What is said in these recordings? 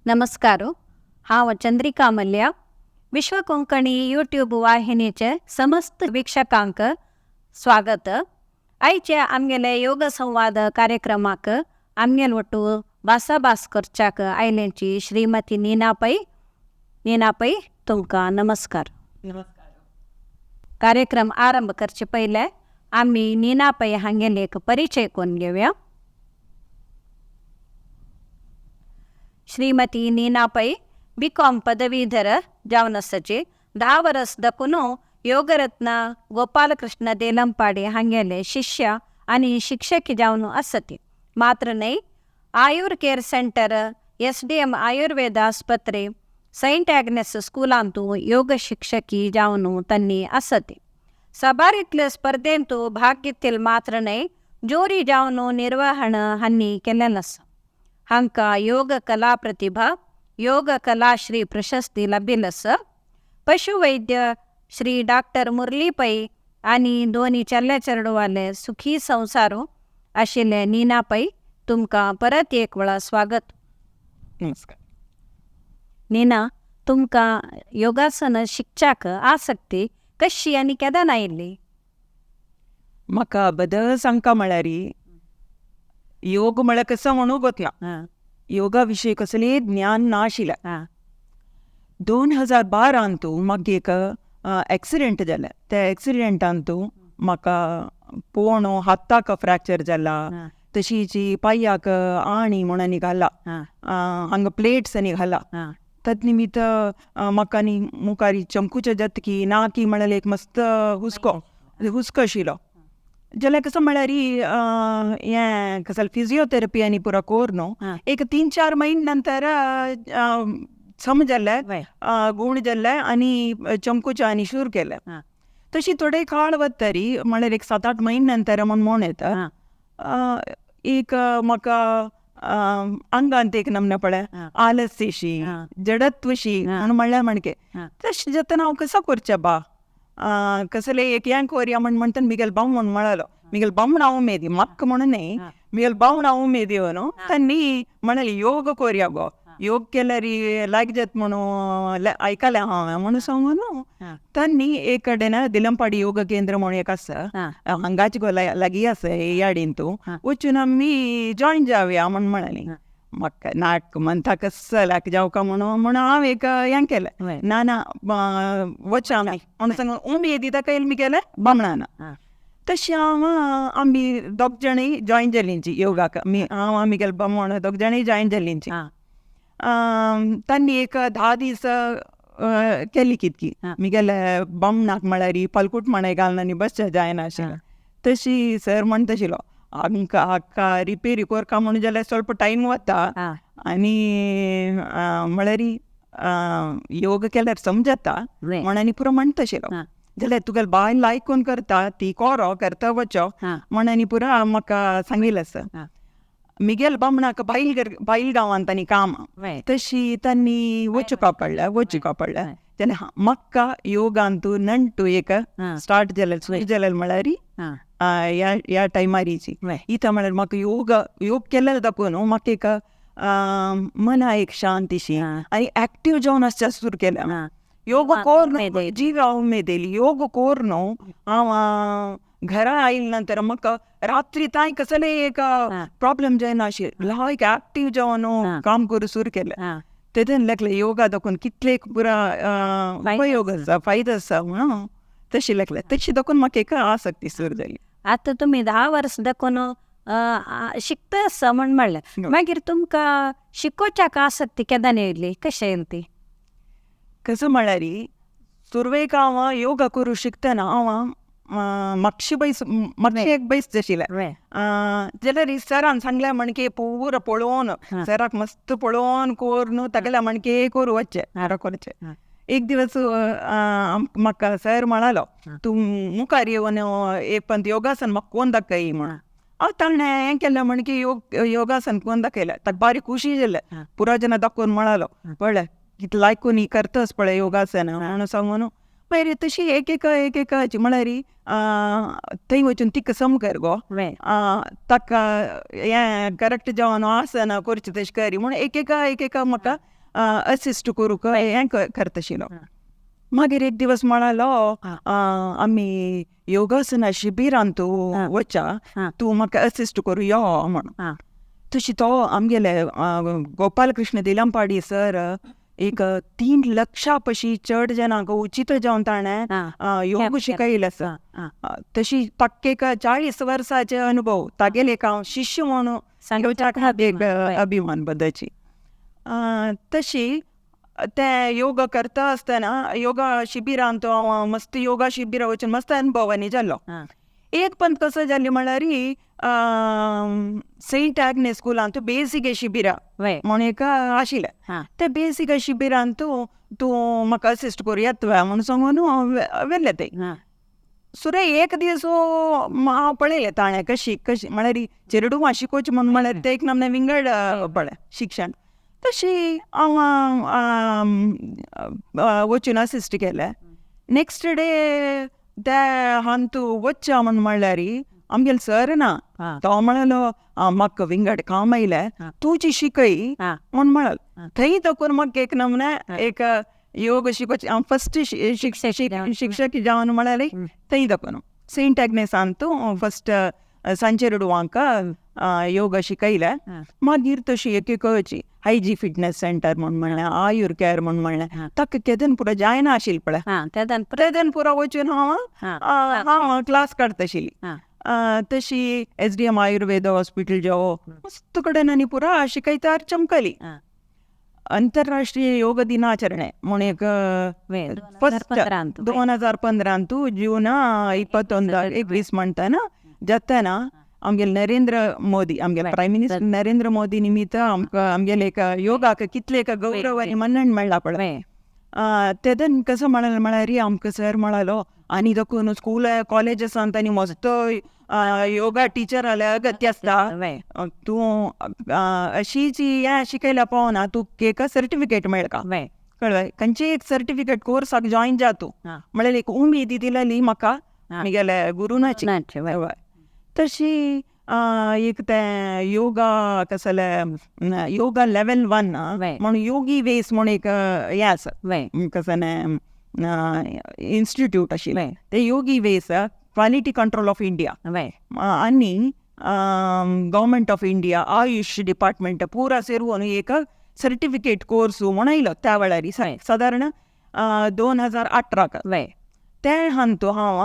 नमस्कार. हांव चंद्रिका मल्या, विश्व कोंकणी यूट्यूब वाहिनीचे समस्त वीक्षकांक स्वागत. आयचे आमगेले योग संवाद कार्यक्रमाक आमगेल ಒಟ್ಟು भासाभास करच्याक आयल्यांची श्रीमती नीना पै. नीना पै, तुमकां नमस्कार. नमस्कार. कार्यक्रम आरंभ करचे पयले आमी नीना पै हांगेले एक परिचय करून घेवया. श्रीमती नीना पै बी कॉम पदवीधर जावन आसाची. 10 वर्स दकून योगरत्न गोपालकृष्ण देलंपाडी हांगेले शिष्य आनी शिक्षक जावन आसती. मात्र न्हय, Ayur care centre, S D M Ayurveda आस्पत्रे, Saint Agnes स्कुलांतू योग शिक्षकी जावन तांणी आसती. सबारीतले स्पर्धेंतू भाग घेतील मात्र न्हय, जोरी जावन निर्वहण हांणी केलेलें आसा. हांकां योग कला प्रतिभा, योग कलाश्री प्रशस्ती लाभिल्ली आसा. पशुवैद्य श्री डॉक्टर मुरली पै आनी दोनी चेल्ल्या चेडवाले सुखी संवसारू आशिल्ले नीना पै, तुमकां परत एक वेळा स्वागत. नमस्कार. नीना, तुमकां योगासन शिकच्याक आसक्ती कशी आनी केदन आयिल्ली? म्हाका बदल सांगका म्हळ्यार योग म्हळ्यार कसो म्हणूंक वतना योगा विशयी कसलें ज्ञान ना आशिल्लें. 2012 म्हाका एक एक्सिडेंट जालें. त्या एक्सिडेंटांतू म्हाका पोणो हाताक फ्रॅक्चर जाला, तशीच पांयाक आणी म्हणून घाला, हांगा प्लेट्स आनी घाला. तत् निमित्त म्हाका न्ही मुखार चमकूचे जाता की ना की म्हळ्यार एक मस्त हुस्को हुस्को आशिल्लो. जाल्यार कसो म्हळ्यार हें कसलें फिजियोथेरपी आनी पुरो करून एक 3-4 म्हयने नंतर सम जालें, गूण जालें आनी चमकूचे आनी सुरू केलें. तशी थोडे काळ वतरी म्हळ्यार एक 7-8 म्हयने नंतर म्हूण म्हण येता एक म्हाका आंगांत एक नमना पळय आलस्यशी जडत्वशी म्हणून म्हणल्यार म्हणके तशें जातना हांव कसो करचें बा कसले एक हें कोरया म्हण म्हणटा मिगेल भाव म्हण म्हळालो. मिगेल बामण हांव उमेदी म्हाका म्हणून न्हय, मिगेल बामण हांव उमेदी न्हू तांणी म्हणलें योग कोरया गो, योग केल्यार लायक जाता म्हणून आयकलें हांवें म्हणून सांगू न्हू. तांणी एक कडेन दिलंपाडी योग केंद्र म्हणून एक आसा, हांगाच गो लागीं आसा यार्डीन, तूं वचून आमी जॉयन जावया म्हण म्हणलें. म्हाका नाक म्हणटा कसल्याक जावका म्हणून म्हणून हांव एक हें केलें, ना ना वचा आमी म्हणून सांगून उमेदी ताका येयलें मिगेलें बामणाना. तशें हांव आमी दोग जाणीं जॉयन जालींची योगाक, हांव मिगेल बामण दोग जाणीं जॉयन जालींची. तांणी एक 10 दीस केली कितकी मिगेले बामणाक म्हळ्यार पलकूट माणय घालून आनी बसचें जायना आशिल्लें. तशी सर म्हणटा आशिल्लो आमकां हाका रिपेरी करका म्हणून जाल्यार स्वल्प टायम वता आनी म्हळ्यार योग केल्यार समजता म्हण आनी पुरो म्हणटा आशिल्लो. जाल्यार तुगेले बायल आयकून करता ती कोरो करता वचो म्हण आनी पुरो म्हाका सांगिल्लें आसा. मिगेल बामणाक बायल गांवांत तांणी काम तशी तांणी वचूंक पडलें वचूंक पडलें. जाल्यार म्हाका योगांतू नंटू एक स्टार्ट जालें सुरू जालें म्हळ्यार ह्या टायमारीची इथं म्हळ्यार म्हाका योग योग केलें दाखोवन न्हू म्हाका एक मना एक शांतीशी आनी एक्टीव जावन आसचें सुरू केलें. योग कोर जीव उमेद येयली योग कोर न्हू हांव घरा आयले नंतर म्हाका रात्री तांय कसलें एक प्रॉब्लम जायना आशिल्लें, लायक एक्टीव जावन काम करूं सुरू केलें. तेतून लेखलें योगा दाखोवन कितले पुरा उपयोग आसा फायदो आसा म्हणून तशें लेखलें. तशें दाखोवन म्हाका एक आसक्ती सुरू जाली. आतां तुमी 10 वर्स दाखोवन शिकता आसा म्हण म्हणलें, मागीर तुमकां शिकोवच्याक आसक्ती केन्ना येयली, कशें येयली ती? कसो म्हळ्यार सुरवेक हांव योगा करूं शिकतना हांव मातशें बैस मातशें एक बैस आशिल्लें. जाल्यार सरान सांगलें म्हणके पुरो पळोवन सराक मस्त पळोवन करून तागेलें म्हणके करूं वचचें करचें. एक दिवस म्हाका सर म्हणालो तूं मुखार येवन एक पंत योगासन म्हाका कोण दाखय म्हणून. हांव ताणें हें केलें म्हणके योगासन कोण दाखयलें ताका बारीक खुशी जालें. पुरो जेन्ना दाखोवन म्हणालो पळय कितलें आयकून करतास पळय योगासन म्हणून सांगून. मागीर तशी एक एक एक एकाची म्हळ्यार थंय वचून तिका सम कर गो ताका हें करेक्ट जावन आसना करचें तशें करी म्हणून एक एका एक एका म्हाका असिस्ट करूंक हें करताशिल्लो. मागीर एक दिवस म्हणालो, आमी योगासना शिबिरांत वचा, तूं म्हाका असिस्ट करूं यो म्हणून. तशी तो आमगेले गोपालकृष्ण देलंपाडी सर एक 3 लक्षा पशी चड जणांक उचित जावन ताणें योग शिकयलें आसा. तशी ताका 40 वर्साचे अनुभव, तागेले एक हांव शिष्य म्हणून घेवच्याक एक अभिमान बद्दलची. तशी ते योग करता आसतना योगा शिबिरांत हांव मस्त योगा शिबिरां वचून मस्त अनुभवांनी जालो. एक पण कसं जालें म्हळ्यार सेंट आग्नेस स्कुलांत बेसिक शिबिरां म्हूण एक आशिल्लें. ते बेसिक शिबिरांत तूं म्हाका असिस्ट करूं येता म्हूण सांगून व्हेलें ते. सुरे एक दीस हांव पळयलें ताणें कशी कशी म्हळ्यार चेरडुवां शिकोवचें म्हूण म्हळ्यार ते एक नमने विंगड पळय शिक्षण. तशी हांव वचून असिस्ट केलें. नेक्स्ट डे ते हांतू वच्चा म्हूण म्हणल्यार आमगेलो सर ना, तो म्हणालो म्हाका विंगड काम आयलें, तुजी शिकय म्हूण म्हणालो. थंय तकून म्हाका एक नमने एक योग शिकोवचें हांव फस्ट शिक्षक जावन म्हळ्यार थंय तकून सेंट आग्नेसांतू फस्ट सांचेरडुवांक योग शिकयलें. मागीर तशी एक एक हायजी फिटनेस सेंटर म्हूण म्हणलें, आयुर केअर म्हूण म्हणलें, ताका केदन पुरो जायना आशिल्लें पळय तेदन पुरो वचून हांव हांव क्लास काडताशिल्ली. तशी SDM Ayurveda hospital जो मस्त कडेन आनी पुरा शिकयतार चमकली. अंतरराष्ट्रीय योग दिनाचರಣೆ म्हूण एक फस्ट 2015 जून 21 21 म्हणटना जातना आमगेले नरेंद्र मोदी, आमगेले प्रायम मिनिस्टर नरेंद्र मोदी निमित्त आमकां आमगेले एक योगाक कितले एक गौरव आनी मन्नण मेळ्ळा पळय. तेदन कसो म्हळ्यार म्हळ्यार आमकां सर म्हणालो आनी देखून स्कूल कॉलेजसांत आनी मस्त योगा टिचर आल्या अगत्य आसता, तूं अशीच हें शिकयल्या पावना, तूं एक सर्टिफिकेट मेळका कळ्ळें, खंयचेय एक सर्टिफिकेट कोर्साक जॉयन जा तूं म्हळ्यार एक उमेद दिलेली म्हाका म्हगेले गुरुनाची. तशी एक तें योगा कसलें योगा लेवल 1 म्हूण योगी वेस म्हूण एक हें आसा कसलें इन्स्टिट्यूट आशिल्लें ते Yogi Ways, quality control of India आनी government of India AYUSH department पुरा सेरून एक सर्टिफिकेट कोर्स म्हूण आयलो त्या वेळार सादारण 2018. तें हांतू हांव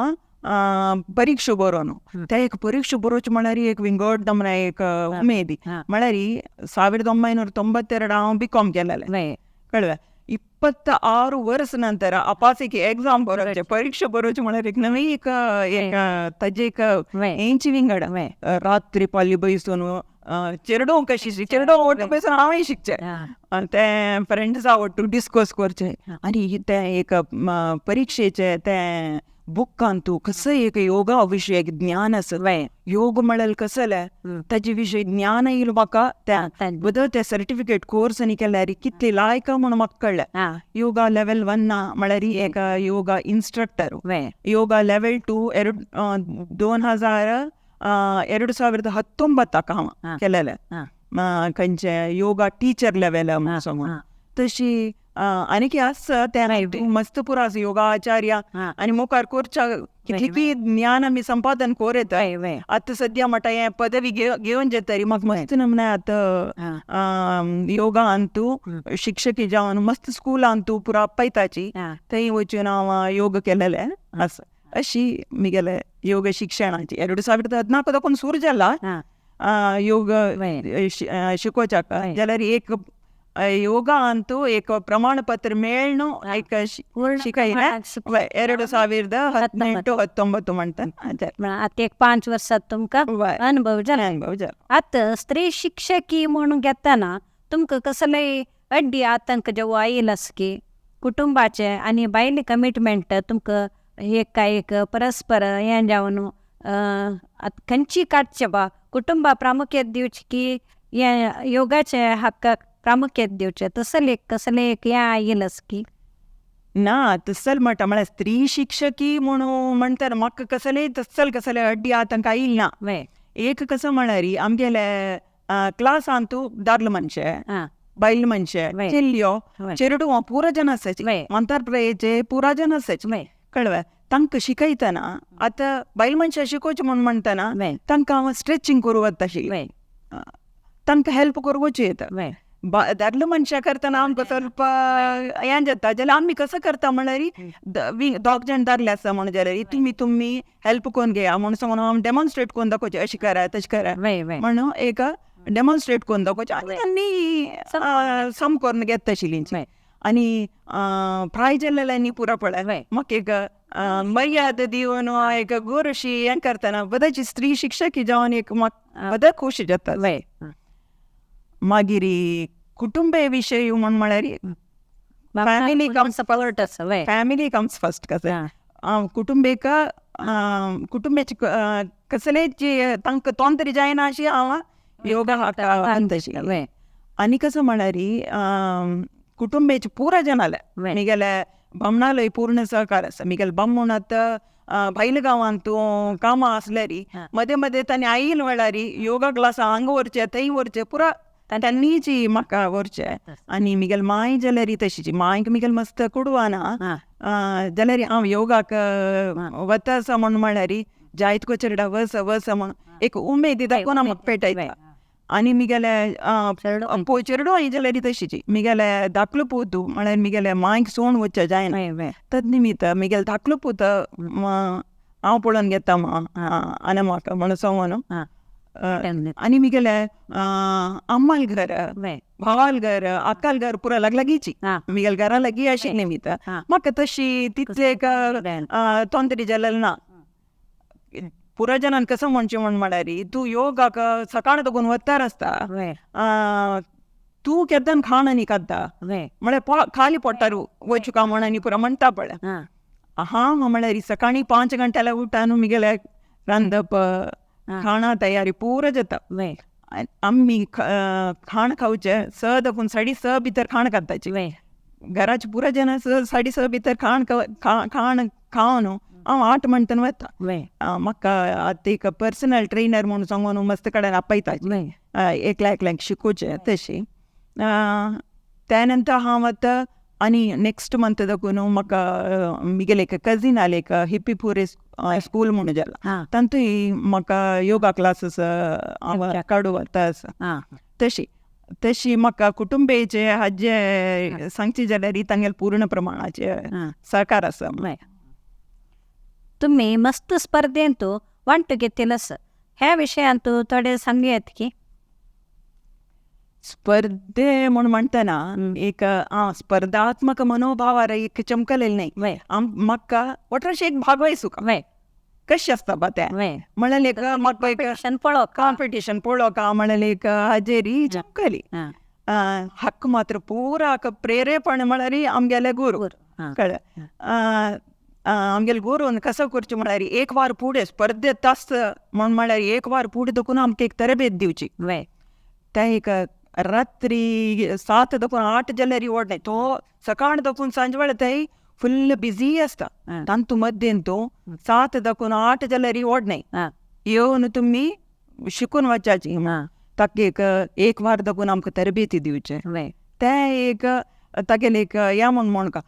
परीक्षा बरोवन ते एक परीक्षा बरोवचें म्हळ्यार एक विंगड नमने एक उमेदी. म्हळ्यार 1992 हांव BCom केलेलें कळ्ळें. 26 वर्स नंतर अपासिक एक्झाम बरोवचें परीक्षा बरोवचें म्हळ्यार एक नवी एक एक ताजे एक हेंची विंगड. रात्री पाली बैसून चेरडो कशी चेरडो ಒಟ್ಟು बैसून हांवें शिकचें तें फ्रेंड्सा ಒಟ್ಟು डिस्कस करचें आनी तें एक परिक्षेचें तें बुकांतू कसं एक योगा विशय एक ज्ञान आसा, योग म्हळ्यार कसलें ताजे विशय ज्ञान येयलें म्हाका. त्या बदल ते सर्टिफिकेट कोर्स आनी केल्यार कितले लायक म्हूण म्हाका कळ्ळें. योगा लेवल 1 म्हळ्यार एक योगा इन्स्ट्रक्टर, योगा लेवल 2 2019 हांव केलेलें खंयचें योगा टिचर लेवल म्हूण सांगून. तशी आनीक आसा तें मस्त पुरो आसा योगा आचार्य आनी मुखार करच्या कितली ज्ञान आमी संपादन कोर येता. आतां सद्या म्हणटा हें पदवी घेवन जेतरी म्हाका मस्त नमने आतां योगा अंतू शिक्षकी जावन मस्त स्कुलांतू पुरा पयताची थंय वचून हांव योग केलेलें आसा. अशी म्हगेले योग शिक्षणाची 2014 दाखोवन सुरू जाला योग शिकोवच्याक जाल्यार एक योगा अंतू एक प्रमाणपत्र मेळ्ळो एक शिकयलें 2018 19 म्हणटा. आतां एक 5 वर्सां तुमकां अनुभव जाला. अनुभव जाला. आतां स्त्री शिक्षकी म्हणून घेतना तुमकां कसलेय अड्डी आतंक जेव्हा येयल की कुटुंबाचे आनी बायले कमिटमेंट तुमकां एक काय एक परस्पर हें जावन आतां खंयची काडचें बा कुटुंबा प्रामुख्यात दिवचें की हें योगाचे हक्काक प्रामुख्यात दिवचें तसलें कसलें एक हें येयलस की ना तसल म्हणटा म्हळ्यार स्त्री शिक्षकी म्हणून म्हणटार म्हाका कसलें तसल कसलें अड्डी आतंक आयल ना. एक कसं म्हळ्यार आमगेले क्लासांतू दादलो मनशे बायल मनशे चेल्यो चेरडुवां पुरा जन आसाची, मंतरप्रायेचे पुरा जन आसाची, कळ्ळें? तांकां शिकयतना आतां बायल मनशां शिकोवचें म्हूण म्हणटना तांकां हांव स्ट्रेचिंग करूं वता आशिल्लें, तांकां हेल्प करूं येता. दादलो मनशां करतना आमकां ಸ್ವಲ್ಪ हें जाता जाल्यार आमी कसो करता म्हणल्यार दोग जाण दादले आसा म्हणून जाल्यार तुमी तुमी हेल्प करून घेया म्हणून सांगून हांव डेमॉन्स्ट्रेट करून दाखोवचें, अशें करा तशें करा म्हणून एक डेमॉन्स्ट्रेट करून दाखोवचें आनी तांणी सम करून घेता आशिल्लीं. आनी प्राय जाल्ल्यांनी पुरो पळय म्हाका एक मर्याद दिवन एक गुरुशी हें करतना बदाची स्त्री शिक्षक जावन एक म्हाका बद खूश जाता. मागीर कुटुंबे विशय म्हूण म्हळ्यार family comes family comes first. कशें कुटुंबेक कुटुंबाची कसलेच तांकां तोंतरी जायना अशी हांव योगा हाडटा. आनी कसो म्हळ्यार कुटुंबेचे पुरा जनाले मिगेले बामणालोय पूर्ण सहकार आसा. मिगेले बामण आतां भायल गांवांत कामां आसल्यारी मदें मदें तांणी आयल वेळार योगा क्लास हांगा व्हरचें थंय व्हरचें पुरा तांणीच म्हाका व्हरचें. आनी मिगेले मांय जाल्यार तशीच, मांयक मिगेले मस्त कुडवाना जाल्यार हांव योगाक वता आसा म्हूण म्हळ्यार जायत गो चेरडा वस वस म्हूण एक उमेद दाखोवन म्हाका पेटयता. आनी मिगेले चेरडू जाल्यार तशीच, मिगेले धाकलो पूत म्हळ्यार मिगेले मांयक सोण वचचें जायना तद निमित्त मिगेले धाकलो पूत हांव पळोवन घेता मा आनी म्हाका म्हणून सांगून. आनी मिगेले अम्माल घर भावाल घर अक्काल घर पुरा लागलागीची मिगेले घरा लागीं आशिल्लें निमित्त म्हाका तशी तितले एक तोंतरी जालेलें ना. पुरा जनान कसो म्हणचें म्हूण म्हळ्यार तूं योगाक सकाळ दगून वतार आसता, तूं केदन खाण आनी खाता म्हळ्यार खाली पोटार वचूं काय म्हण आनी पुरा म्हणटा पळय. हांव म्हळ्यार सकाळीं 5 घंट्याला उठान मिगेले रांदप खाणा तयारी पुरा जाता. आमी खाण खावचें 6 दकून 6:30 भितर खाण खाताची, घराचे पुरा जन 6, 6:30 भितर खाण खाण खावन हांव 8 म्हणटना वता. म्हाका आतां एक पर्सनल ट्रेनर म्हूण सांगून मस्त कडेन आपयता एकल्या एकल्यांक शिकोवचें तशी. त्या नंतर हांव आतां आनी नेक्स्ट मंथ दाखून म्हाका मिगेले एक कजीन आले एक हिप्पी पुरे स्कूल म्हणून जाला तातूंय म्हाका योगा क्लासीस हांव काडू वता आसा. तशी तशी म्हाका कुटुंबेचे हाजे सांगचे जाल्यार तांगेले पूर्ण प्रमाणाचे सहकार आसा. तुम्ही मस्त स्पर्धेंत वांटो घेतिल्लो ह्या विशयांत थोडे सांगूयात की? स्पर्धे म्हूण म्हणटना एक स्पर्धात्मक मनोभावार एक चमकलेलें न्हय, म्हाका वटराशी एक भागवयसूक कशें आसता बा तें म्हणल्यार एक म्हाका एक कॉम्पिटिशन पळोवका म्हणल्यार एक हाजेरी चमकली. हक्क मात्र पुरा प्रेरेपण म्हळ्यार आमगेले गुरू कळ्ळें. आमगेले गुरून कसो करचें म्हळ्यार एक वार फुडें स्पर्धे तास म्हूण म्हळ्यार एक वार फुडें देखून आमकां एक तरबेत दिवची. ते एक रात्री 7 दकून 8 जाल्यार ओडनाय, तो सकाळ दकून सांज वेळ थंय फुल्ल बिजी आसता. तांतू मद्देन तो 7 दकून 8 जाल्यार ओडनाय येवन तुमी शिकून वचाची. ताका एक एक वार दकून आमकां तरबेती दिवचें तें एक तागेलें एक हें म्हूण म्हणका.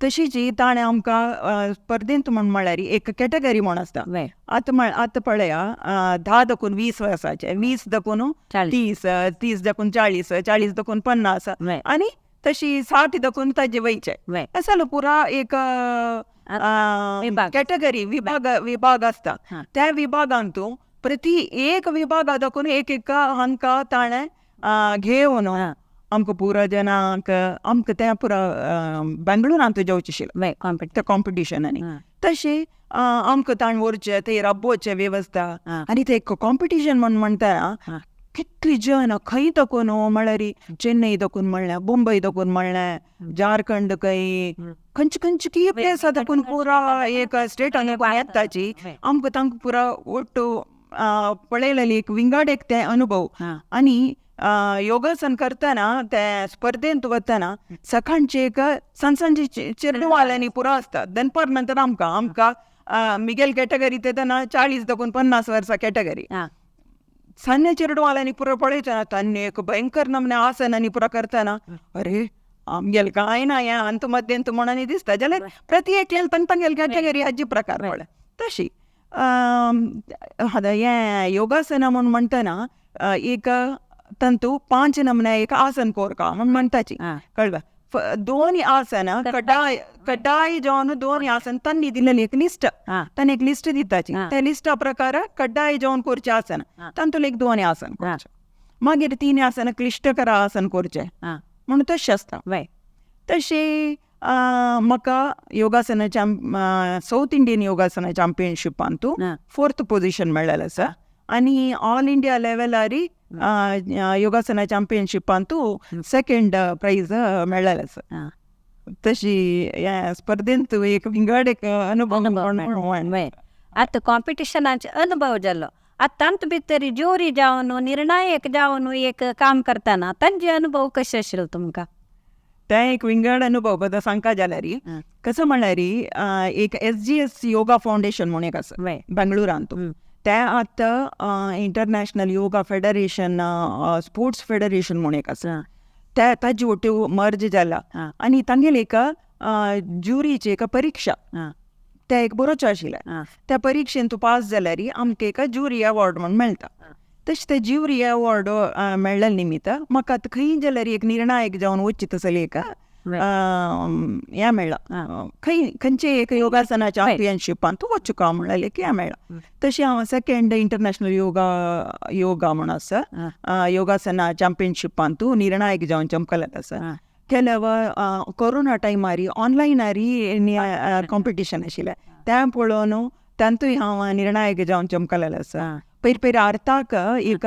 तशीच ताणें आमकां स्पर्धेंत म्हूण म्हळ्यार एक कॅटेगरी म्हूण आसता. आतां आतां पळया 10 दकून 20 वर्सांचे, 20 दकून 30, 30 दकून 40, 40 दकून 50 आनी तशी 60 दकून ताजे वयचे असो पुरा एक कॅटेगरी विभाग विभाग आसता. त्या विभागांत प्रति एक विभागा दाखून एक एक हांकां ताणें घेवन आमकां पुरा जनांक आमकां तें पुरा बेंगळुरांत जावचें आशिल्लें त्या कॉम्पिटिशनांनी. तशें आमकां ताणें व्हरचें थंय राबोवचें वेवस्था. आनी ते एक कॉम्पिटिशन म्हूण म्हणटा कितली जन खंय दाखोवन म्हळ्यार चेन्नई दाखोवन म्हणलें, मुंबय दाखोवन म्हणलें, झारखंड खंय खंयचे खंयचे की प्लेस दाखोवन पुरा एक स्टेटान येताची आमकां तांकां पुरा ಒಟ್ಟು पळयलेली एक विंगड एक ते अनुभव. आनी योगासन करतना ते स्पर्धेंत वतना सकाळचे एक सांजचे चेरडुवाल्यांनी पुरो आसता. दनपार नंतर आमकां आमकां मिगेल कॅटेगरी तेन्ना 40 दाखोवन 50 वर्सां कॅटेगरी. सान्य चेरडुवाल्यांनी पुरो पळयतना तान्य एक भयंकर नमने आसनांनी पुरो करतना अरे आमगेले कांय ना हें अंत मध्यंत म्हणून दिसता जाल्यार प्रति एकल्यान तांकां तांगेले कॅटेगरी हाजी प्रकार पळय तशी हें योगासना म्हूण म्हणटना एक तांतू 5 नमने एक आसन कोरका म्हूण म्हणटाची कळ्ळें. दोन आसनां कड्डाय कड्डाय जावन 2 आसन तांणी दिलेली एक लिस्ट, तांणी एक लिस्ट दिताची, त्या लिस्टा प्रकार कड्डाय जावन करचें आसन तांतून एक 2 आसन करचें, मागीर 3 आसन क्लिश्टकर आसन करचें म्हणून तशें आसता. तशें म्हाका योगासना सावथ इंडियन योगासना चॅम्पियनशिपांतू 4th position मेळ्ळेलें आसा आनी ऑल इंडिया लेवलारी योगासना चॅम्पियनशिपांतू 2nd prize मेळ्ळेलें आसा. तशी ह्या स्पर्धेंत एक विंगड एक अनुभव. आतां कॉम्पिटिशनाचे अनुभव जालो, आतां तांत भितर ज्युरी जावन निर्णायक जावन एक काम करतना तांचे अनुभव कशे आशिल्ले तुमकां? तें एक विंगड अनुभव बद्दल सांगका जाल्यार कसो म्हणल्यार एक SGS yoga foundation म्हूण एक आसा बेंगळुरांत, तें आतां international yoga federation sports federation म्हूण एक आसा, ते ताजे वट्ट्यो मर्ज जाला आनी तांगेले एक ज्युरीची एक परिक्षा ते एक बरोच आशिल्लें, त्या परिक्षेन तूं पास जाल्यार आमकां एक ज्युरी अवॉर्ड म्हूण मेळटा. तशें ते ज्युरी अवॉर्ड मेळ्ळे निमित्त म्हाका आतां खंय जाल्यार एक निर्णायक जावन वचचें तसलें एक हें मेळ्ळां, खंय खंयचे एक योगासना चॅम्पियनशिपांत वचूं का म्हणलें एक हें मेळ्ळां. तशें हांव 2nd international yoga yoga म्हूण आसा योगासना चॅम्पियनशिपांतू निर्णायक जावन चमकलेलें आसा. केल्याव कोरोना टायमारी ऑनलायनारी कॉम्पिटिशन आशिल्लें तें पळोवन तातूंय हांव निर्णायक जावन चमकलेलें आसा. पयर पयर आर्ताक एक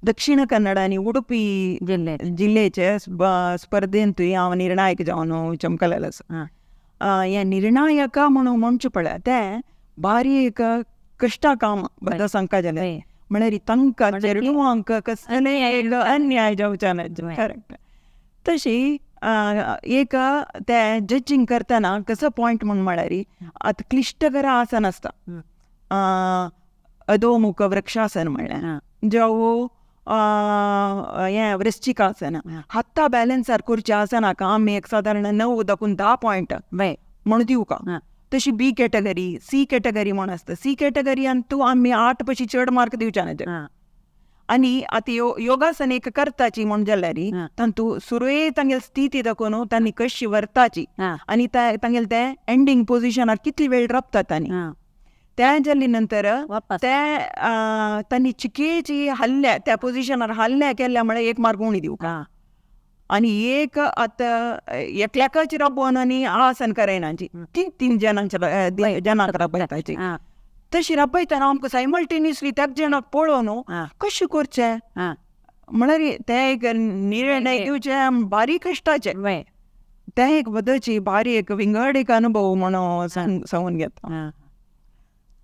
दक्षिण कन्नड आनी उडुपी जिल्लेचे स्पर्धेंतूय हांव निर्णायक जावन चमकलेलें आसा. हें निर्णायक म्हणून म्हणचें पळय तें बारी एक कश्टा काम बद्दल सांगका जाल्यार म्हळ्यार तांकां चेडवांक कसलें एक अन्याय जावचें ना करेक्ट. तशी एक तें जजींग करतना कसो पॉयंट म्हूण म्हळ्यार आतां क्लिश्टकर आसन आसता, अधोमुख वृक्षासन म्हणलें जावं हें वृश्चिकासन, हाता बॅलन्सार करचें आसनाक आमी एक सादारण 9 दाखून 10 पॉयंट म्हूण दिवका. तशी बी कॅटेगरी सी कॅटेगरी म्हूण आसता, सी कॅटेगरीन तूं आमी 8 पशी चड मार्क दिवचे ना. आनी आतां योगासन एक करताची म्हूण जाल्यार तांतू सुरवे तांगेली स्थिती दाखोवन तांणी कशी व्हरताची आनी तांगेले तें एंडींग पोजिशनार कितली वेळ राबता तांणी, तें जाले नंतर ते तांणी चिकेची हल्ल्या त्या पोजिशनार हल्ल्या केल्ल्या म्हळ्यार 1 मार्क उणी दिवका. आनी एक आतां एकल्याकच राबोवन आनी आसन करयनाची 3-3 जणांच्या जणांक राबयताची, तशी राबयतना आमकां सायमल्टेनियसली त्याच जणांक पळोवन कशें करचें म्हळ्यार तें एक निर्णय दिवचें बारीक कश्टाचें, तें एक बदलची बारीक एक विंगड एक अनुभव म्हणून सांगून घेता.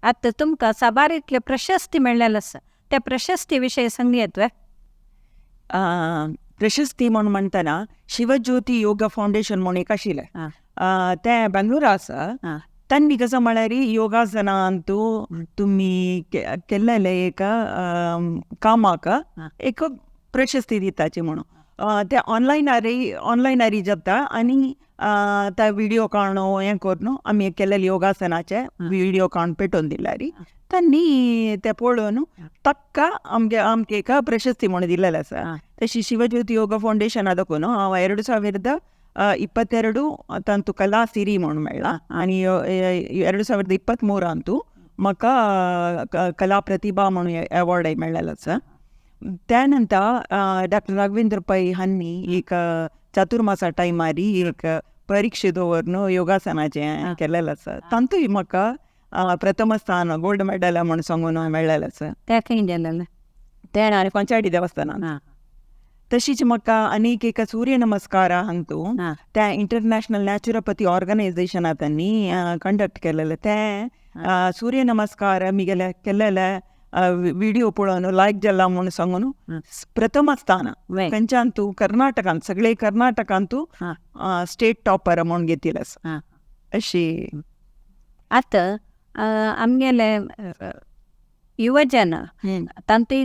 आतां तुमकां साबार इतले प्रशस्ती मेळ्ळेले आसा, त्या प्रशस्ती विशयी सांगयत वे? प्रशस्ती म्हूण म्हणटना शिवज्योती योगा फावंडेशन म्हूण एक आशिल्लें तें बेंगळुरा आसा. तांणी कसो म्हळ्यार योगासनांतू तुमी केल्लेले एक कामाक एक प्रशस्ती दिताची म्हणून ते ऑनलायनारी जाता आनी ते व्हिडियो काडून हें करून आमी केल्लेले योगासनाचे व्हिडियो काडून पेटोवन दिल्यार तांणी ते पळोवन ताका आमगे आमकां एक प्रशस्ती म्हणून दिल्लेलें आसा. तशी शिवज्योती योगा फावंडेशना दाखोवन हांव 2022 तांतू कला सिरी म्हणून मेळ्ळा आनी 2023 म्हाका कला प्रतिभा म्हणून अवॉर्डय मेळ्ळेलो आसा. त्या नंतर डॉक्टर राघवेंद्र पै हांणी एक चातुर्मासा टायमारी एक परिक्षे दवरून योगासनाचें केलेलें आसा, तातूंय म्हाका प्रथम स्थान गोल्ड मेडल म्हूण सांगून मेळ्ळेलें आसा. तें खंय जालेलें? तें आनी पंचायती देवस्थानान. तशीच म्हाका आनीक एक सूर्य नमस्कार हांतू त्या इंटरनॅशनल नॅचरोपॅथी ऑर्गनायझेशना तांणी कंडक्ट केलेलें तें सूर्य नमस्कार मिगेले केलेले व्हिडिओ पळोवन लायक जाला म्हूण सांगून प्रथम स्थान खंयच्यान तूं कर्नाटकांत सगळे कर्नाटकांत तूं स्टेट टॉपर म्हूण घेतिल्लें आसा अशी. आतां आमगेले युवजन तांतू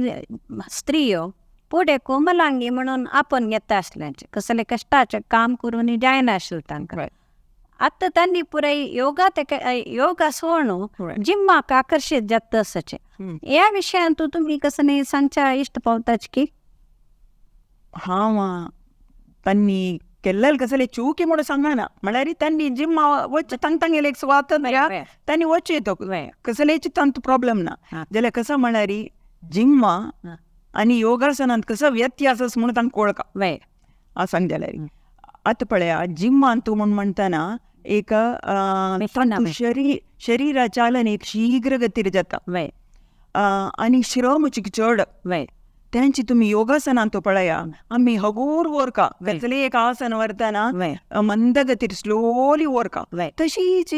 स्त्रियो पुढे कोमलांगी म्हणून आपण घेता आसल्याचे कसले कश्टाचें काम करून जायनाशिल्लें तांकां. आतां तांणी पुराय योगा तेका योगा सोडून जिम्माक आकर्शीत जाता आसाचे. ह्या विशयांत तुमी कसं न्ही सांगच्या इश्ट पावताच की हांव तांणी केल्लें कसले चूकी म्हणून सांगना, म्हळ्यार तांणी जिम्मा वच तांग तांगेले एक स्वातंत्र्य तांणी वचचे तो कसलेच तांतू प्रॉब्लम ना. जाल्यार कसं म्हळ्यार जिम्मा आनी योगासनांत कसो व्यत्यास आसा म्हणून तांकां कळका हांव सांग जाल्यार. आतां पळया जिम्मान तूं म्हूण म्हणटना एक शरीरा चालन एक शीघ्र गतीर जाता आनी श्रम चड. तेंची तुमी योगासनांत पळया आमी हगूर वरका कसले एक आसन व्हरतना मंद गतीर स्लोली वरका, तशीच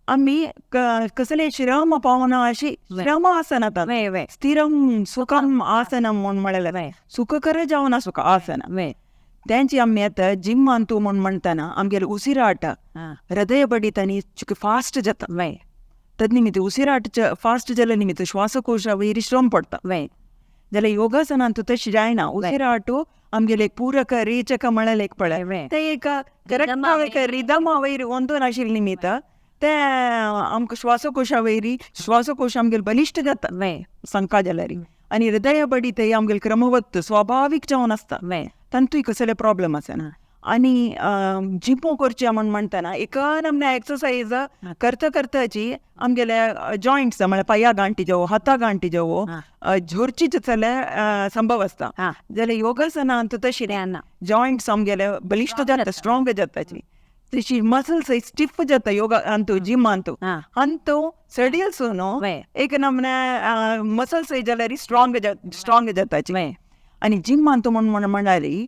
आमी कसले श्रम पावना अशी श्रम आसन आतां स्थिरम सुखम आसनम म्हूण म्हणलें सुखकर जावन सुख आसन. तेंची आमी आतां जिम्मान तूं म्हूण म्हणटना आमगेले उसिराट हृदय बडीत आनी फास्ट जाता. तद निमित्त उसिराट फास्ट जाल्या निमित्त श्वासकोशा वयर श्रम पडटा. जाल्यार योगासनांत तशें जायना, उसिराटू आमगेले पूरक रेचक म्हणलें एक पळय तें एक करेक्ट रिदमा वयर वंदून आशिल्ले निमित्त तें आमकां श्वासकोशा वयरी श्वासकोश आमगेले बलिश्ट जाता सांगका जाल्यार आनी हृदय बडीत आमगेले क्रमवत स्वाभावीक जावन आसता, तांतूय कसले प्रॉब्लम आसना. आनी जिमो करचे म्हूण म्हणटना एका नमने एक्सरसाइज करता करताची आमगेले जॉयंट्स म्हळ्यार पांया गांठी जावो हाता गांठी जावो झोरची जाल्यार संभव आसता. जाल्यार योगासनांत तशें न्ही, जॉयंट्स आमगेले बलिश्ट जाता, स्ट्रॉंग जाताची, तशी मसल्स स्टिफ जाता योगा अंतू जिमांतू अंतू सडिल्स न्हू एक नमने मसल्स जाल्यार स्ट्रॉंग स्ट्रॉंग जाताची. आनी जिमांत म्हूण म्हणाली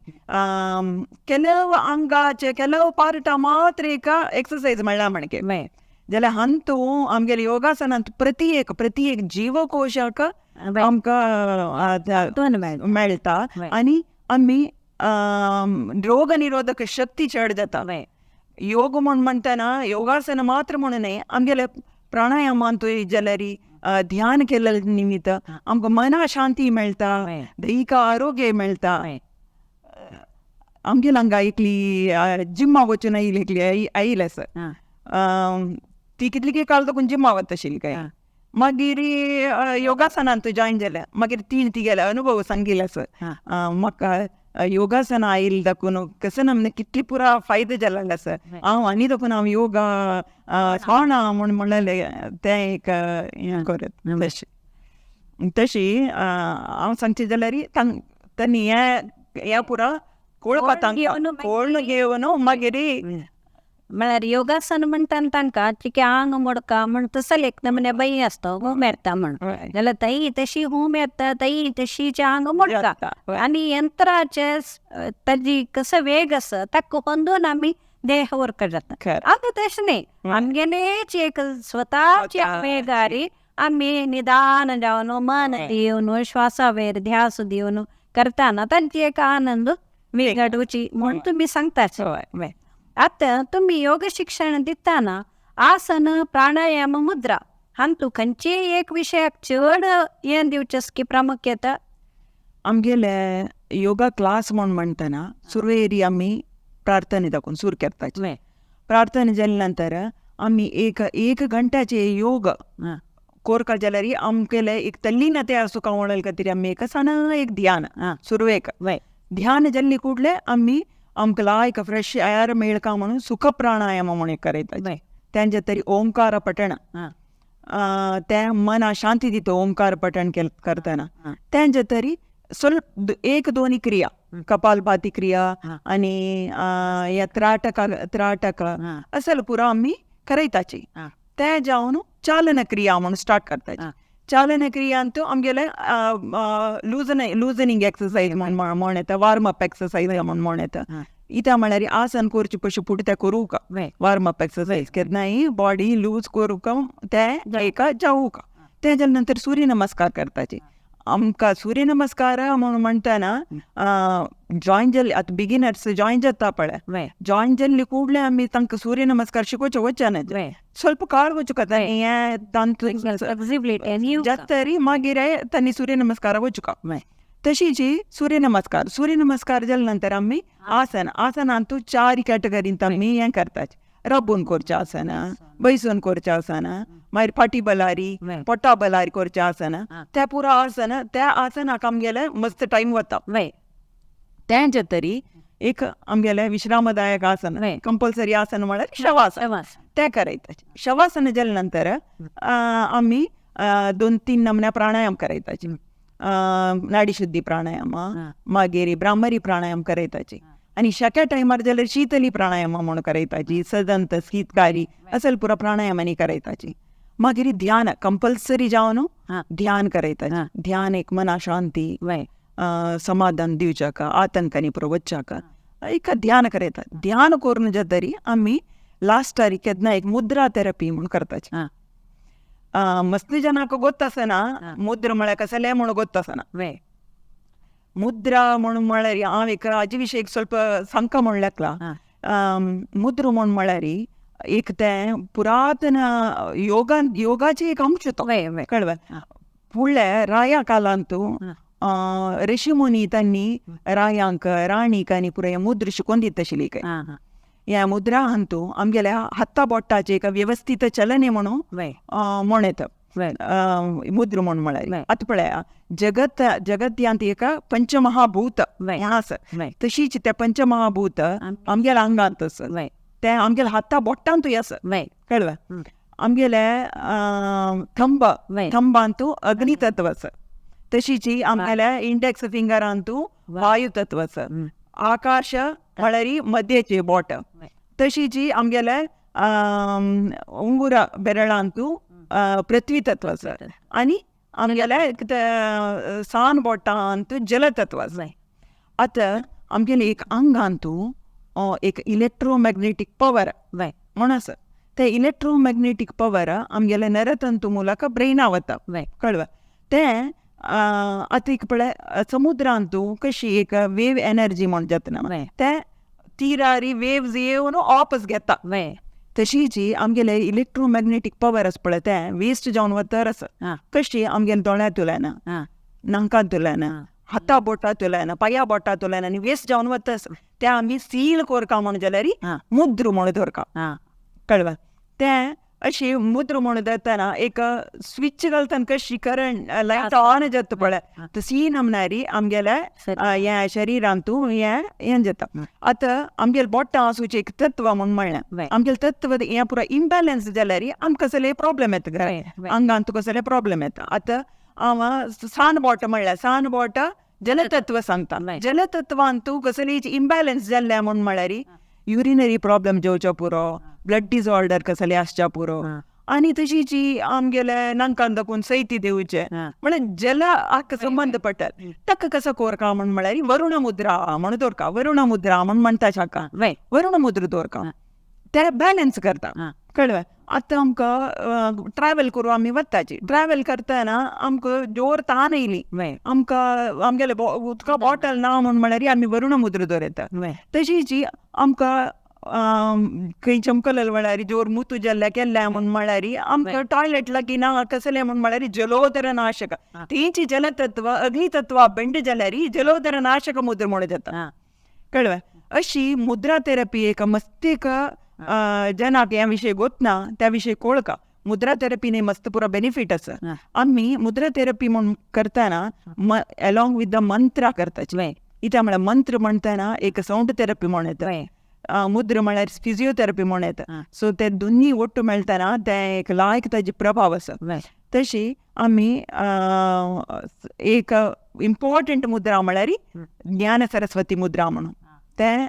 ಕೆಲವು ಅಂಗಾचे ಕೆಲವು पार्टा मात्र एक एक्सरसाइज म्हणल्या म्हणके. जाल्यार हांतू आमगेले योगासनांत प्रति एक प्रति एक जीवकोशाक आमकां मेळटा आनी आमी रोग निरोधक शक्ती चड जाता. योग म्हूण म्हणटना योगासन मात्र म्हणून न्हय, आमगेले प्राणायामांतूय जाल्यार ध्यान केल्ले निमित्त आमकां मना शांती मेळटा, दैहिक आरोग्य मेळटा. आमगेले हांगा एकली जिम्मा वचून आयली एकली आयली आसा, ती कितली काल तकून जिम्मा वता आशिल्ली काय, मागीर योगासनांत जॉयन जाल्या, मागीर ती तिगेले अनुभव सांगिल्ले आसा म्हाका योगासना आयली दाखून कसं नमने कितली पुरा फायदे जाल्ले आसा. हांव आनी दाखून हांव योगा सोणा म्हूण म्हणलें तें एक हें करत तशें तशी हांव सांगचें जाल्यार तांणी हें हें पुरा कोळपा तांकां कोण घेवन मागीर म्हळ्यार योगासन म्हणटा तांकां चिके आंग मोडका म्हण तसले एक नमने बाई आसता हूम येता म्हण, जाल्यार तई तशी हूम येता तई तशीचे आंग मोडका आनी यंत्राचे ताजी कसो वेग आसा ताका अंदून आमी देह वर्क जाता. आतां तशें न्ही, आमगेलेच एक स्वताचे वेगारी आमी निदान जावन मन दिवन श्वासा वयर ध्यास दिवन करताना तांची एक आनंद विघडुची म्हूण तुमी सांगताच. आतां तुमी योग शिक्षण दिताना आसन प्राणायाम मुद्रा हांतू खंयचेय एक विशयाक चड हें दिवचें की प्रामुख्यता? आमगेले योगा क्लास म्हूण म्हणटना सुरवेरी आमी प्रार्थने दाखोवन सुरू करताची. प्रार्थना जाले नंतर आमी एक एक घंट्याचे योग कोरका जाल्यार आमगेले एक तल्लीनते आसूं वळल खातीर आमी एक सण एक ध्यान सुरवेक ध्यान जाल्ले कुडले आमी आमकां लायक फ्रेश एयर मेळका म्हणून सुख प्राणायाम म्हणून एक करयता. तेंचे तरी ओंकार पठण तें मना शांती दिता ओंकार पठण करतना. तेंचे तरी स्वल्प एक दोन क्रिया कपालभाती क्रिया आनी त्राटक त्राटक असल पुरा आमी करयताची. तें जावन चालन क्रिया म्हणून स्टार्ट करताची. चालन क्रियांत आमगेले लुजनिंग एक्सरसाइज म्हण येता, वार्म अप एक्सरसाइज म्हण येता. इता म्हळ्यार आसन करचे पयशे फुडें तें करूंक वार्म अप एक्सरसाइज केन्नाय बॉडी लूज करूंक तें एका जावूंक. तें जाले नंतर सूर्य नमस्कार करताची. आमकां सूर्य नमस्कार म्हूण म्हणटना जॉयन जाल्ली आतां बिगिनर्स जॉयन जाता पळय, जॉयन जाल्ली ಕೂಡಲೇ आमी तांकां सूर्य नमस्कार शिकोवचें वचना, ಸ್ವಲ್ಪ ಕಾळ वचूंक हें तांतूं जातरी मागीर तांणी सूर्य नमस्कार वचूंक. तशीच सूर्य नमस्कार, सूर्य नमस्कार जाल्या नंतर आमी आसन, आसनांतू चार कॅटेगरींत आमी हें करतात. रबून करचें आसन, बैसून करचें आसन, मागीर फाटी बलारी पोटा बलारी करचें आसन, त्या पुरा आसन, त्या आसनाक आमगेलें मस्त टायम वता. तें जातरी एक आमगेलें विश्रामदायक आसन, कंपल्सरी आसन म्हळ्यार शवासन, तें करयता. शवासन जाल्या नंतर आमी 2-3 नमन्या प्राणायाम करयताची, नाडीशुद्धी प्राणायाम, मागीर ब्राह्मरी प्राणायाम करयताची, आनी शक्या टायमार जाल्यार शीतली प्राणायाम म्हूण करयताची, सदंत शीतकारी असल पुरा प्राणायामांनी करयताची. मागीर ध्यान कंपल्सरी जावन ध्यान करयताची. ध्यान एक मना शांती समाधान दिवच्याक, आतंकांनी पुरो वचच्याक एक ध्यान करयता. ध्यान करून जातरी आमी लास्टार केन्ना एक मुद्रा थेरपी म्हूण करताची. मस्त जनाक गोत्तासना मुद्रा म्हळ्यार कसलें म्हूण गोत्तासना. मुद्रा म्हूण म्हळ्यार हांव एक हाजे विशीं एक ಸ್ವಲ್ಪ सांगका म्हूण लागला. मुद्रा म्हूण म्हळ्यार एक तें पुरातन योगा, योगाचें एक अंश तो, कळ्ळें. फुडल्या राया कालांतू ऋषी मुनी तांणी रायांक राणीक आनी पुराय मुद्रा शिकोवन दिता आशिल्ली काय. ह्या मुद्रा हांतू आमगेल्या हाता बोटाचें एक वेवस्थीत चलने म्हणून म्हण येता मुद्रा म्हूण म्हळ्यार. आतां पळया जगत जगत्यांत एक पंचमहाभूत हें आसा, तशीच तें पंचमहाभूत आमगेल्या आंगांत आसा, तें आमगेल्या हाता बोटांतूय आसा, कळ्ळें. आमगेले थंब, थंबांतू अग्नितत्व आसा, तशीच आमगेल्या इंडेक्स फिंगरांतू वायु तत्व आसा, आकाश म्हळ्यार मध्येचे बोट, तशीच आमगेले उंगुरा बेरळांतू पृथ्वी तत्व आसा, आनी आमगेले सान बोटांतू जलतत्व आसा. आतां आमगेले एक आंगांतू एक इलेक्ट्रोमॅग्नेटीक पवर म्हूण आसा, ते इलेक्ट्रोमॅग्नेटीक पवर आमगेले नरतंतू ಮೂಲಕ ब्रेना वता, कळ्ळें. तें आतां एक पळय समुद्रांतू कशी एक वेव एनर्जी म्हूण जाता, तें तिरारी वेव्स येवन वापस घेता, तशीच आमगेले इलेक्ट्रोमॅग्नेटीक पवर आसा पळय तें वेस्ट जावन वतर आसा. कशी आमगेले दोळ्यांतल्यान, नाकांतल्यान, हाता बोटांतल्यान, पांया बोटांतल्यान आनी वेस्ट जावन वता आसा, तें आमी सील करता म्हूण जाल्यार मुद्रा म्हूण दवरता, कळ्ळें. तें अशी मुद्रा म्हूण धरतना एक स्विच घालतना कशी करंट लायट ऑन जाता पळय, तशी नमनारी आमगेल्या ह्या शरिरांतू हें हें जाता. आतां आमगेले बोटां आसूचें एक तत्व म्हूण म्हणलें, आमगेलें तत्व हें पुरो इम्बॅलन्स जाल्यार आमकां कसले प्रॉब्लम येता, घरा आंगांत कसले प्रॉब्लम येता. आतां हांव सान बोट म्हणल्यार सान बोट जलतत्व सांगता, जलतत्वांतू कसली इम्बॅलन्स जाल्लें म्हूण म्हळ्यार युरिनरी प्रॉब्लम जेवच्या पुरो, ब्लड डिसऑर्डर कसले आसच्या पुरो, आनी तशीच आमगेले नांकान दाखोवन सैती दिवचें म्हळ्यार जलाक संबंद पडटा. ताका कसो कोरका म्हूण म्हळ्यार वरुण मुद्रा म्हूण दवरका, वरुण मुद्रा म्हूण म्हणटा शाका, वरुण मुद्रा दवरका, ते बॅलन्स करता, कळ्ळें. आतां आमकां ट्रॅवल करूं आमी वताची, ट्रॅवल करतना आमकां जोर तान येयली, आमकां आमगेले उदका बॉटल ना म्हूण म्हळ्यार आमी वरुण मुद्रा दवरता. तशीच आमकां खंय चमकलल म्हळ्यार जोर मुतू जाल्ल्या केल्ल्या म्हूण म्हळ्यार आमकां टॉयलेट लागीं ना कसलें म्हूण म्हळ्यार जलोदर नाशक, तेंची जलतत्व अग्नितत्व बेंड जाल्यार जलोदर नाशक मुद्रा म्हूण जाता, कळ्ळें. अशी मुद्रा थेरपी एक मस्तीक जनाक ह्या विशय गोतना त्या विशय कोळका. मुद्रा थेरपीने मस्त पुरो बेनिफीट आसा. आमी मुद्रा थेरपी म्हूण करतना एलॉंग विथ the मंत्रा करताची, कित्याक म्हळ्यार मंत्र म्हणटना एक सावंड थेरपी म्हूण येता, मुद्रा म्हळ्यार फिजियोथेरपी म्हूण येता, सो ते दोन्ही ಒಟ್ಟು मेळटना तें एक लायक ताजे प्रभाव आसा. तशी आमी एक इम्पॉर्टंट मुद्रा म्हळ्यार ज्ञान सरस्वती मुद्रा म्हणून, तें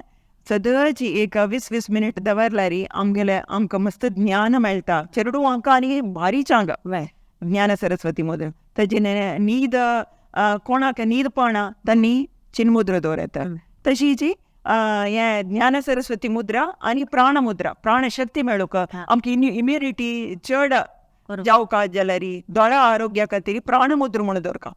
सदची एक 20-20 मिनीट दवरल्यार आमगेले आमकां मस्त ज्ञान मेळटा, चेडवांक आनी भारी चांग ज्ञान सरस्वती मुद्रा. ताजे न्हीद कोणाक न्हीद पडना तांणी चिन्मुद्रा दवरता. तशीच हें ज्ञान सरस्वती मुद्रा आनी प्राण मुद्रा, प्राणशक्ती मेळूंक आमकां इम्युनिटी चड जावका जाल्यार दोळ्या आरोग्या खातीर प्राण मुद्रा म्हूण दवरता.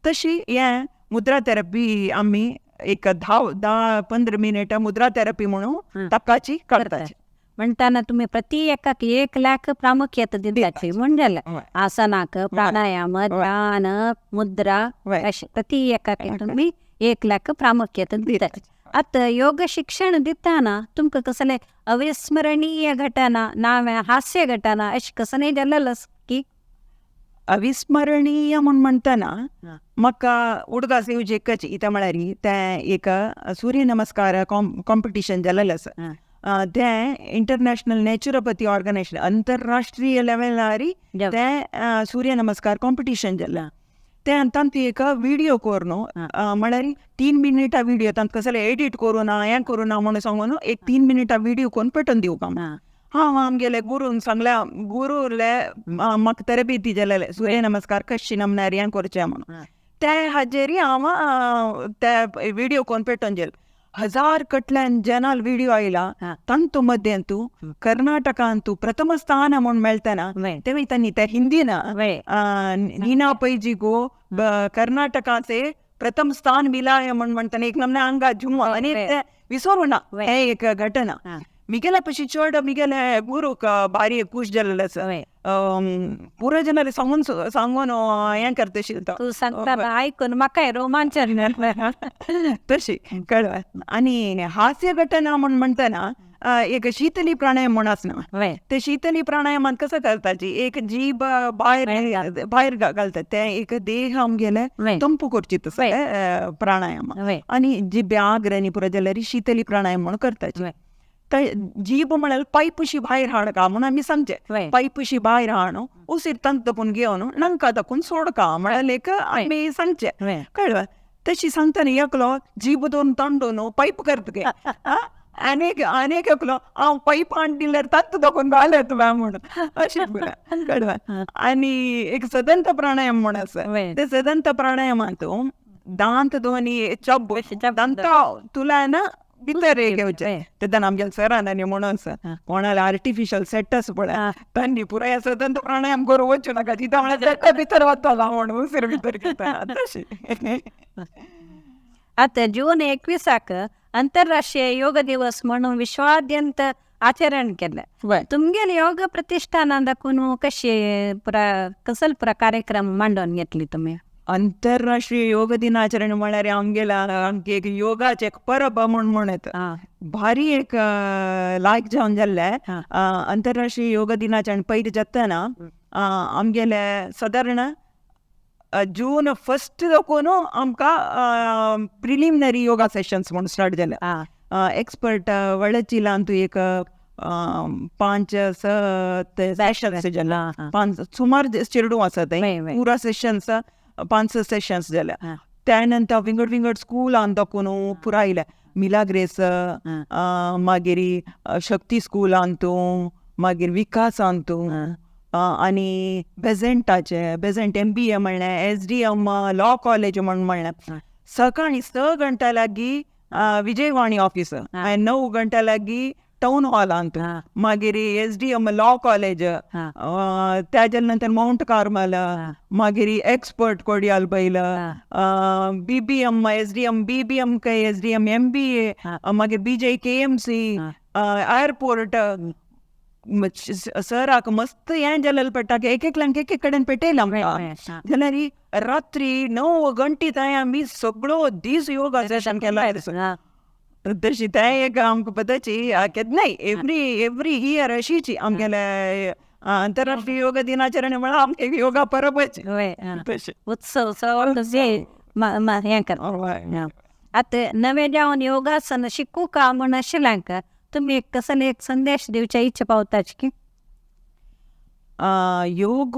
तशी हें मुद्रा थेरपी आमी एक 10-15 मिनिटां मुद्रा थेरपी म्हणून ताकाची करताची. म्हणताना तुम्ही प्रति एकाक 1 लाख प्रामुख्यता दिताची म्हण जालें. आसनाक, प्राणायाम, ध्यान, मुद्रा अशें प्रति एकाक तुमी 1 लाख प्रामुख्यता दिताची. आतां योग शिक्षण दिताना तुमकां कसलें अविस्मरणीय घटना नाव्या हास्य घटना अशें कसलें जालेलें की? अविस्मरणीय म्हूण म्हणटना म्हाका उडगास येवची एकच इता म्हळ्यार तें एक सूर्य नमस्कार कॉम्पिटिशन जालेलें आसा. तें इंटरनॅशनल नॅचरोपॅथी ऑर्गनायझेशन अंतरराष्ट्रीय लेवलार तें सूर्य नमस्कार कॉम्पिटिशन जालां. तें तांतूं एक विडियो करून म्हळ्यार 3 मिनिटां विडियो तांत कसलें एडिट करूं ना हें करूं ना म्हणून सांगून एक 3 मिनिटां विडियो करून पेटोवन दिवंक आमकां. हांव आमगेले गुरून सांगल्या गुरूले म्हाका तरबेती जालेले सूर्य नमस्कार कशी नमनार हें करचें म्हणून ते हाजेर हांव ते विडियो करून पेटोवन दिले. 1000 कटल्यान जनाल विडियो आयला तांतू मध्येंतू कर्नाटकांतू प्रथम स्थान म्हूण मेळटना तेवूय तांणी ते हिंदीन नीना पैजी को कर्नाटकाचे प्रथम स्थान मिला है म्हूण म्हणटना एक नमने आंगा झुम आनी ते विसरूं ना हें एक घटना. मिगेल्या पशी चड मिगेले गुरूक भारी खूश जालेलें आसा. पुरो जनाले सांगून सांगून हें करता शिकता. तूं सांगता आयकून म्हाकाय रोमांचन तशी कळ्ळें. आनी हास्य घटना म्हूण म्हणटना एक शीतली प्राणायाम म्हूण आसना. ते शीतली प्राणायामांत कसो करताची एक जीभ भायर भायर घालतात तें एक देह आमगेलें तंपू करची तसो प्राणायाम आनी जिब्या आग्रनी पुरो जाल्यार शीतली प्राणायाम म्हूण करताची. जीभ म्हळ्यार पायपशी भायर हाडका म्हणून आमी सांगचें पायपशी भायर हाडून उसीर तांत दाखून घेवन नांका दाखून सोडका म्हळ्यार एक आमी सांगचें कळ्ळें. तशी सांगतना एकलो जीभ दोन तांडून पायप करता गे आनीक आनीक एकलो हांव पायप हाडून दिल्यार तांत दाखोवन घालें तुवें म्हणून अशें कळ्ळें. आनी एक सदंत प्राणायाम म्हूण आसा. ते सदंत प्राणायामांत दांत दोनी चब दांत तुला ना भितर घेवचें तेन्ना आमगेले सरान आनी म्हणून आसा कोणाले आर्टिफिशियल सेट आसा पळय तांणी पुराय सदंत प्राणायाम करूं वचूं नाका तितून म्हळ्यार सेटा भितर वतलो म्हणून उसीर भितर घेता तशें. आतां जून 21 अंतरराष्ट्रीय योग दिवस म्हणून विश्वाद्यंत आचरण केलें. तुमगेले योग प्रतिष्ठाना दाखोवन कशे कसल पुरा कार्यक्रम मांडून घेतली तुमी? अंतरराष्ट्रीय योग दिनाचरण म्हळ्यार आमगेल्या आमगे एक योगाचें एक परब म्हूण म्हणत भारी एक लायक जावन जाल्लें. अंतरराष्ट्रीय योग दिनाचरण पयलीं जातना आमगेले सादारण जून 1 दाखोवन आमकां प्रिलिमिनरी योगा सेशन्स म्हूण स्टार्ट जाले. एक्सपर्ट वळचिलांतू एक 5-6 सेशन्स जाले. 5 सुमार चेडूं आसा थंय पुरा सेशन्स 5 सेशन्स जाले. त्या नंतर विंगड विंगड स्कुलान दाखोवन पुरा आयले मिलाग्रेस मागीर शक्ती स्कुलांतू मागीर विकासांतू आनी बेझंटाचे बेझंट MBA म्हणलें SDM law college म्हूण म्हणलें. सकाळीं 6 घंट्या लागीं विजयवाणी ऑफिस आनी 9 घंट्या लागीं टावन हॉलांत मागीर SDM law college त्याच्या नंतर मावंट कार्मल मागीर एक्सपर्ट कोडियाल बैल BBM SDM BBM K SDM MBA मागीर BJKMC airport सराक मस्त हें जालेलें पडटा की एक एकल्यांक एक एक कडेन पेटयलां आमकां. जाल्यार रात्री 9 घंटी थंय आमी सगळो दीस योगा सेशन केला. तशी तें एक आमकां पद्दती केन्नाय एवरी इयर अशीच आमगेले अंतरराष्ट्रीय योग दिनाचरण म्हळ्यार आमकां एक योगा परबच तशें उत्सव हें करता. आतां नवें जावन योगासन शिकूं का म्हूण आशिल्ल्यांक तुमी एक कसले एक संदेश दिवचे इच्छा पावताची की? योग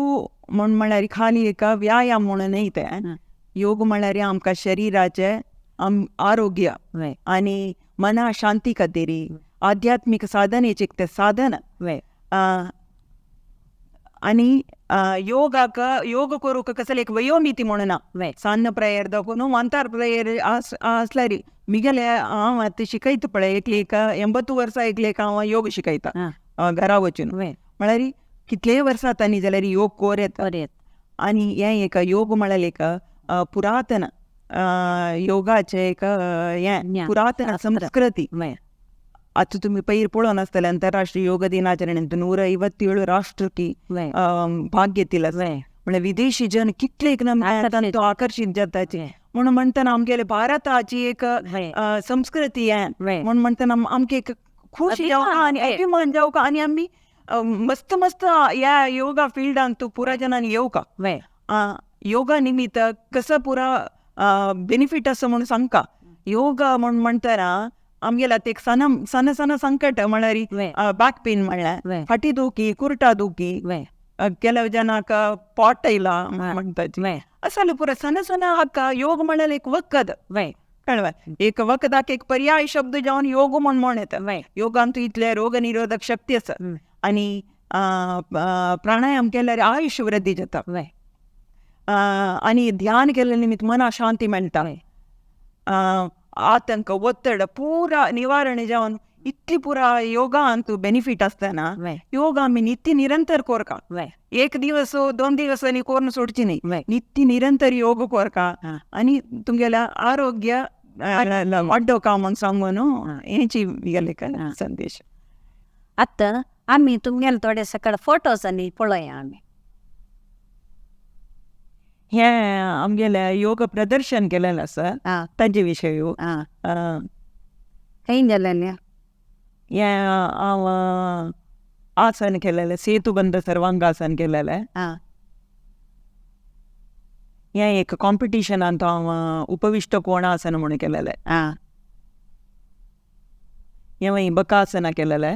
म्हूण म्हळ्यार खाली एक व्यायाम म्हणून न्हय तें. योग म्हळ्यार आमकां शरिराचें आरोग्य आनी मना शांती खातीर आध्यात्मीक साधनेचें एक तें साधन. आनी योगाक योग करूंक कसलें एक वयोमिती म्हणून ना. सान्न प्रेयर दाखोवन वांतार प्रेयर आसल्यार मिगेले हांव आतां शिकयता पळय एकली एक 80 वर्सां एकली एक हांव योग शिकयता घरा वचून. म्हळ्यार कितलेय वर्सां तांणी जाल्यार योग कोर येता. आनी हें एक योग म्हळ्यार एक पुरातन योगाचे एक हें पुरातन संस्कृती. आतां तुमी पयर पळोवन आसतले अंतरराष्ट्रीय योग दिनाचरणेंत 157 राष्ट्र भाग घेतिल्लो आसा. म्हळ्यार विदेशी जन कितले तांतूं आकर्शीत जाताचे. म्हणून म्हणटना आमगेले भारताची एक संस्कृती म्हणून म्हणटना आमकां एक खुशी जावका आनी अभिमान जावका आनी आमी मस्त मस्त ह्या योगा फिल्डांत पुरा जनांनी येवका. योगा निमित्त कसो पुरा बेनिफीट आसा म्हणून सांगका. योगा म्हूण म्हणटना आमगेल्या एक सण सण सण संकट म्हळ्यार बॅक पेन म्हळ्यार फाटी दुखी, कुर्टा दुखी, ಕೆಲವು ಜನಕ ಪಾಟ್ ಇಲ್ಲ म्हणटाचे असले पुरा सण सण हाका योग म्हळ्यार एक वखद कळ्ळें. एक वखदाक एक पर्याय शब्द जावन योग म्हूण म्हण येता. योगांत इतले रोग निरोधक शक्ती आसा आनी प्राणायाम केल्यार आयुश्य वृद्धी जाता आनी ध्यान केल्ले निमित्त मना शांती मेळटा. आतंक ಒತ್ತಡ ಪೂರಾ ನಿವಾರಣೆ जावन इतली पुरा योगांत बेनिफीट आसतना योग आमी नित्य निरंतर कोरका. एक दिवस 2 दिवस आनी कोरून सोडची न्ही, नित्य निरंतर योग कोरका आनी तुमगेल्या आरोग्य वाडोवका म्हूण सांगून हेची गेले संदेश. आतां आमी तुमगेले थोडे सकळ फोटोज आनी पळोवया आमी. हें आमगेलें योग प्रदर्शन केलेलें आसा ताजे विशय. खंय जालेलें हें हांव आसन केलेलें, सेतुबंध सर्वांगासन केलेलें. हें एक कॉम्पिटिशनांत हांव उपविष्ट कोणासन म्हणून केलेलें. हें मागीर बकासना केलेलें.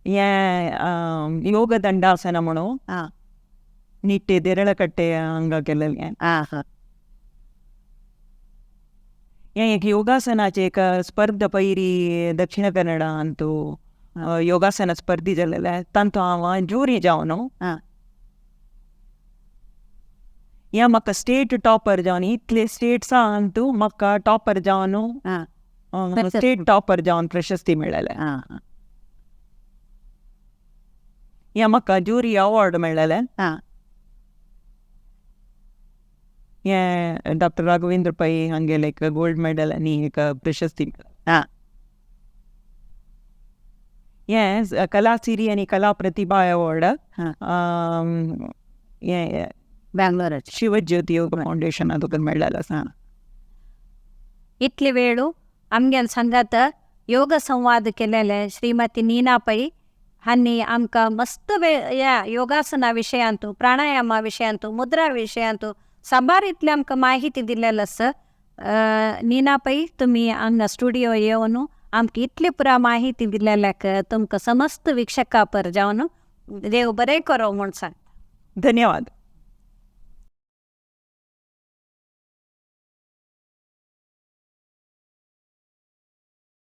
हें योग ದಂಡಾಸನ म्हणून निट्टे देरळकट्टे हांगा केलेलें. हें एक योगासनाचे एक स्पर्धा पयरी दक्षिण कन्नडा अंतू योगासना स्पर्धी जालेलें, तांतू हांव जूरी जावन हें म्हाका स्टेट टॉपर जावन इतले स्टेट्सा अंतू म्हाका टॉपर जावन स्टेट टॉपर जावन प्रशस्ती मेळ्ळेलें. हें म्हाका जूरी अवॉर्ड मेळ्ळेलें. हें डॉक्टर राघवेंद्र पै हांगेले एक गोल्ड मेडल आनी एक प्रशस्ती मेळ्ळें. हें कला सिरी आनी कला प्रतिभा अवॉर्ड हें बँगलोराचें शिवज्योती योग फावंडेशनात तुका मेळ्ळेलें आसा. इतले वेळू आमगेले संगात योग संवाद केलेले श्रीमती नीना पै हांणी आमकां मस्त ह्या योगासना विशयांतू, प्राणायामा विशयांतू, मुद्रा विशयांतू साबार इतली आमकां माहिती दिलेली आसा. नीना पै तुमी हांगा स्टुडियो येवन आमकां इतली पुरा माहिती दिलेल्याक तुमकां समस्त वीक्षका पर जावन देव बरें करो म्हूण सांग. धन्यवाद.